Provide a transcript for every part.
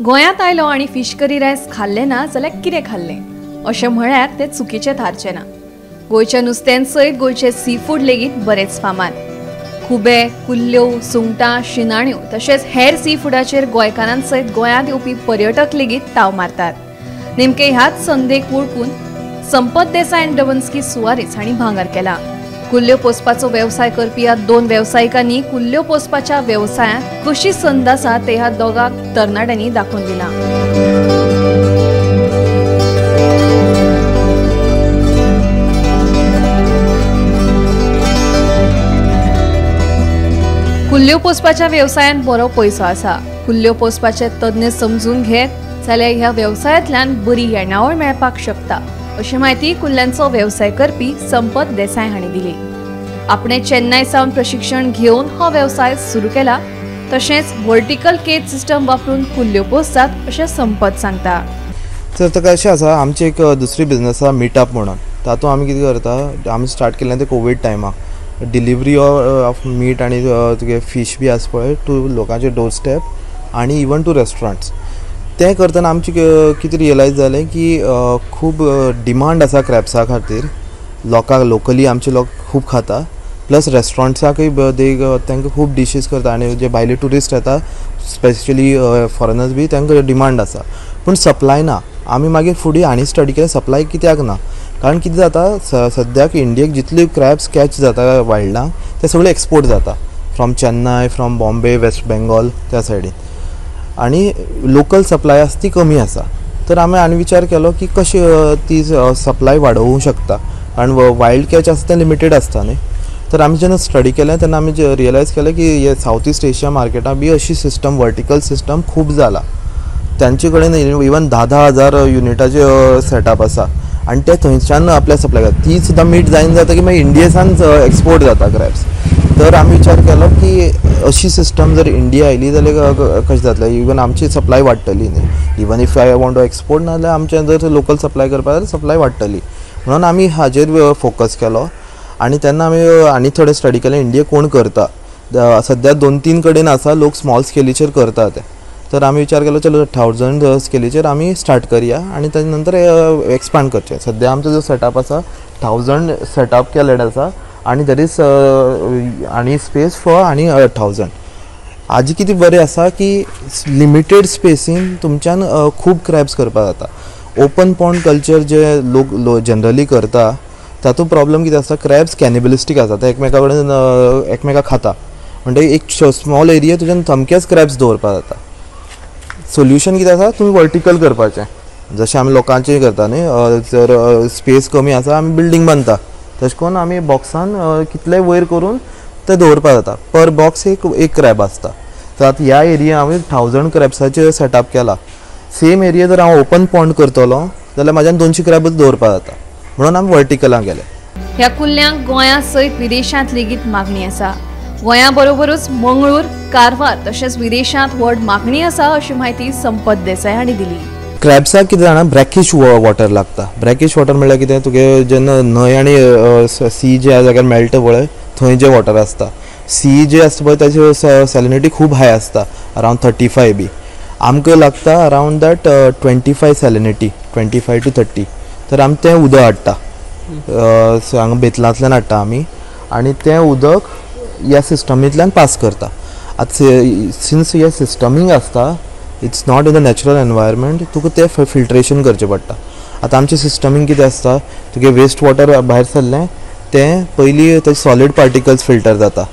गोंयांत आयलो आनी फिश करी रायस खाल्लें ना जाल्यार कितें खाल्लें अशें म्हळ्यार तें चुकीचें थारचें ना. गोंयच्या नुस्त्यान सयत गोंयचें सी फूड लेगीत बरेंच फामाद. खुबे, कुल्ल्यो, सुंगटां, शिनाण्यो तशेंच हेर सी फुडाचेर गोंयकारां सयत गोंयांत येवपी पर्यटक लेगीत ताव मारतात. नेमके ह्याच संदेक वळखून संपत देसाय आनी डवन्स्की सुवारीस हांणी भांगर केला. कुल्ल्यो पोसपाचो वेवसाय करपी ह्या दोन वेवसायिकांनी कुल्ल्यो पोसपाच्या वेवसायांत कशी संद आसा ते ह्या दोगां तरणाट्यांनी दाखोवन दिलां. कुल्ल्यो पोसपाच्या वेवसायांत बरो पयसो आसा. कुल्ल्यो पोसपाचे तज्ञ समजून घेत जाल्यार ह्या वेवसायांतल्यान बरी येणावळ मेळपाक शकता अशी म्हायती कुल्ल्यांचो वेवसाय करपी संपत देसाय हांणी दिली. आपणे चेन्नय सावन प्रशिक्षण घेवन हो वेवसाय सुरू केला. तशेंच वर्टिकल केज सिस्टम वापरून कुल्ल्यो पोसतात अशें संपत सांगता. तर ताका अशें आसा, आमची एक दुसरी बिजनस आसा मिटअप म्हणून. तातूंत आमी कितें करता, आमी स्टार्ट केल्लें तें कोवीड टायमाक डिलिवरी ऑफ मीट आनी तुगे फीश बी आसा पळय टू लोकांचे डोर स्टेप आनी इवन टू रेस्टॉरंट्स. तें करतना आमचें कितें रियलायज जालें की खूब डिमांड आसा क्रॅप्सा खातीर. लोकांक लोकली आमचे लोक खूब खाता, प्लस रेस्टॉरंट्साकय तांकां खूब डिशीज करता आनी जे भायले ट्युरिस्ट येता स्पेशली फॉरेनर्स बी तांकां डिमांड आसा, पूण सप्लाय ना. आमी मागीर फुडें आनी स्टडी केलें सप्लाय कित्याक ना, कारण कितें जाता सद्याक इंडियेक जितले क्रॅब्स कॅच जाता वायल्डांक ते सगळे एक्सपोर्ट जाता from Chennai, from Bombay, West Bengal त्या सायडीन, आनी लोकल सप्लाय आसा ती कमी आसा. तर आमी आनी विचार केलो की कशी ती सप्लाय वाडोवंक शकता, कारण वायल्ड कॅच आसा तें लिमिटेड आसता न्ही. तर आमी जेन्ना स्टडी केलें तेन्ना आमी रियलायज केलें की हे सावथ इस्ट एशिया मार्केटान बी अशी सिस्टम, वर्टिकल सिस्टम खूब जाला. तांचे कडेन इवन 10-10 हजार युनिटाचे सेटअप आसा आनी ते थंयच्यान आपल्या सप्लाय करता. ती सुद्दां मीट जायन जाता की मागीर इंडियेसान एक्सपोर्ट जाता क्रॅब्स. तर आमी विचार केलो की अशी सिस्टम जर इंडिया आयली जाल्यार कशें जातलें, इवन आमची सप्लाय वाडटली न्ही. Even if I want to export ना जाल्यार आमचें जर लोकल सप्लाय करपाक जाल्यार सप्लाय वाडटली म्हणून आमी हाजेर फोकस केलो. आनी तेन्ना आमी आनी थोडें स्टडी केलें इंडिया कोण करता. सद्या 2-3 कडेन आसा लोक स्मॉल स्केलीचेर करता ते. तर आमी विचार केलो चलो 1000 स्केलीचेर आमी स्टार्ट करया आनी ताजे नंतर एक्सपांड करचें. सद्या आमचो जो सेटअप आसा 1000 सेटअप केल्लें आसा आनी there is आनी स्पेस फॉर आनी 1000. हाजी कितें बरें आसा की लिमिटेड स्पेसीन तुमच्यान खूब क्रॅब्स करपाक जाता. ओपन पॉन्ड कल्चर जे लोक जनरली करता तातूंत प्रॉब्लम कितें आसता, क्रॅब्स कॅनिबलिस्टीक आसा, ते एकमेका कडेन एकमेकाक खाता. म्हणटकीर एक स्मॉल एरिया तुज्यान सामकेच क्रॅब्स दवरपाक जाता. सोल्युशन कितें आसा, तुमी वर्टिकल करपाचें, जशें आमी लोकांचें करता न्ही, जर स्पेस कमी आसा आमी बिल्डींग बांदता, तशें करून आमी बॉक्सान कितलें वयर करून ते दवरपाक जाता. पर बॉक्स एक क्रॅब आसता. तर आतां ह्या एरिया हांवें 1000 क्रॅब्साचेर सेटअप केला. सेम एरिया जर हांव ओपन पॉन्ड करतलो जाल्यार म्हाज्यान 200 क्रॅबूच दवरपाक जाता, म्हणून आमी वर्टिकलां गेले. ह्या कुल्ल्यांक गोंया सयत विदेशांत लेगीत मागणी आसा. गोंया बरोबरूच मंगळूर, कारवार तशेंच विदेशांत व्हड मागणी आसा अशी म्हायती संपत देसाय हांणी दिली. क्रॅब्साक कितें जाणा ब्रॅकिश वॉटर लागता. ब्रॅकिश वॉटर म्हणल्यार कितें, तुगे जेन्ना न्हंय आनी सी ज्या जाग्यार मेळटा पळय थंय जें वॉटर आसता, सी जे आसता पळय ताची सॅलिनिटी खूब हाय आसता, अरावंड 35 बी. आमकां लागता अरावंड that 25 salinity, 25 to 30. तर आमी तें उदक हाडटा, हांगा बेतलांतल्यान हाडटा आमी, आनी तें उदक ह्या सिस्टमींतल्यान पास करता. आतां सिन्स हे सिस्टमींग आसता, it's not in the natural environment, तुका तें फिल्ट्रेशन करचें पडटा. आतां आमचें सिस्टमींग कितें आसता, तुगे वेस्ट वॉटर भायर सरलें तें पयलीं तेजे सॉलीड पार्टिकल्स फिल्टर जाता.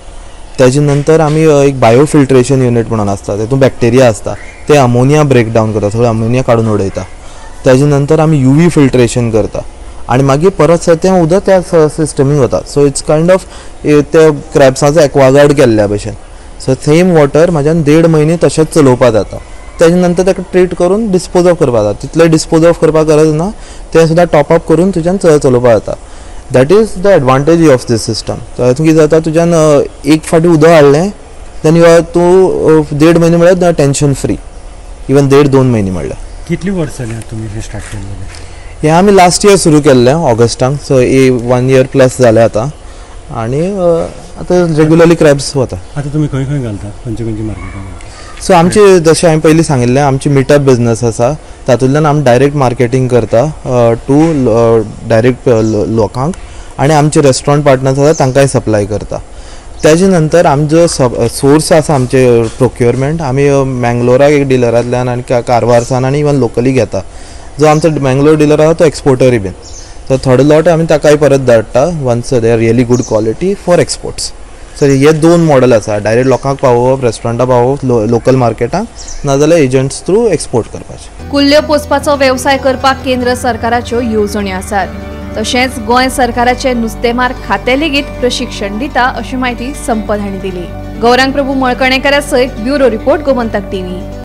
ताजे नंतर आमी एक बायो फिल्ट्रेशन युनीट म्हणून आसता, तेतून बॅक्टेरिया आसता, ते अमोनिया ब्रेक डावन करता, सगळें अमोनिया काडून उडयता. ताजे नंतर आमी UV filtration करता आनी मागीर परत तें उदक त्या सिस्टमींग वता. सो it's kind of ते क्रॅब्साचो एक्वागार्ड केल्ल्या भशेन. सो सेम वॉटर म्हाज्यान 1.5 म्हयने तशेंच चलोवपाक जाता. ताजे नंतर ताका ट्रीट करून डिस्पोज ऑफ करपाक जाता. तितलें डिस्पोज ऑफ करपाक गरज ना, तें सुद्दां टॉप अप करून तुज्यान चलोवपाक जाता. That is the advantage of this system. तातूंत कितें जाता, तुज्यान एक फावटी उदक हाडलें then you are तूं 1.5 म्हयने म्हळ्यार टेंशन फ्री, इवन 1.5-2 म्हयने म्हणल्यार. कितली वर्सां जालीं तुमी हें स्टार्ट केल्लें? हें आमी लास्ट इयर सुरू केल्लें ऑगस्टाक, सो 1 इयर प्लस जालें आतां. आनी आतां रेगुलरली क्रॅब्स वता. आतां तुमी खंय खंय घालता, खंयचे खंयचे मार्केटान? सो आमचे जशें हांवें पयलीं सांगिल्लें, आमची मिटअप बिजनस आसा, तातूंतल्यान आमी डायरेक्ट मार्केटींग करता टू डायरेक्ट लोकांक, आनी आमचे रेस्टॉरंट पार्टनर्स आसा तांकांय सप्लाय करता. ताजे नंतर आमचो सोर्स आसा आमचे प्रोक्युरमेंट, आमी मँगलोराक एक डिलरांतल्यान आनी कारवारसान आनी इवन लोकली घेता. जो आमचो मँगलोर डिलर आसा तो एक्सपोर्टरूय बीन, सो थोडे लोट आमी ताकाय परत धाडटा once they are really good quality for exports. So हे दोन मॉडल आसा, डायरेक्ट लोकांक पावोवप, रेस्टॉरंटाक पावोवप, लोकल मार्केटाक, नाजाल्यार एजंट्स थ्रू एक्सपोर्ट करपाचें. कुल्ल्यो पोसपाचो वेवसाय करपाक केंद्र सरकाराच्यो येवजण्यो आसात, तशेंच गोंय सरकाराचे नुस्तेमार खातें लेगीत प्रशिक्षण दिता अशी म्हायती संपत हांणी दिली. गौरांग प्रभू मळकणेकरा सयत ब्युरो रिपोर्ट, गोमंतक टीव्ही.